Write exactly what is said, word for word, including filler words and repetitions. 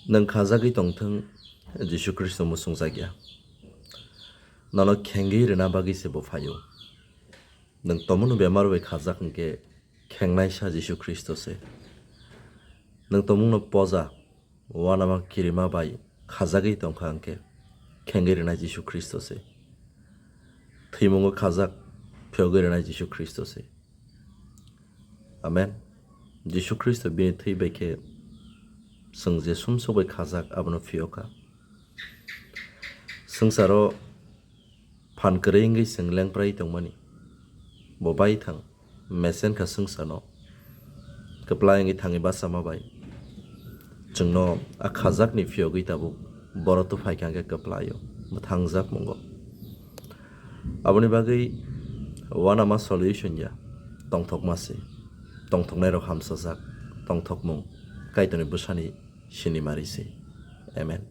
Nwng khajagwi tongthwng, Jisu Khristo muchungjak ya. Nono khengwi rwna bagwi se bo phaio. Nwng tongmungno bemar bai khajak hwnkhe khengnaisa Jisu Khristo se. Nwng tongmungno poja, uanama kirima bai khajagwi tongkha hwnkhe khengwi rwnai Jisu Khristo se. Thwimungo khajak phiyogwi rwnai Jisu Khristo se. Amen. Jisu Khristo bini thwi bai khe chwng je sumsok bai khajak abono phiyokha. Swngcharo phan kwrwi wngwi chwng lengprai tongmani. Bo bai thang, mesen kha swngcharno. Kwplai wngwi thangwi bachama bai. Chwngno a khajakni phiyogwi tabuk boro tubuphaikha hwnkhe kwplaio, mwthangjak mungo. Aboni bagwi uanama solution ya, tongthokma se. Tongthoknairok hamsajak, tongthokmung Kaitorni bwsani sinimari se. Amen.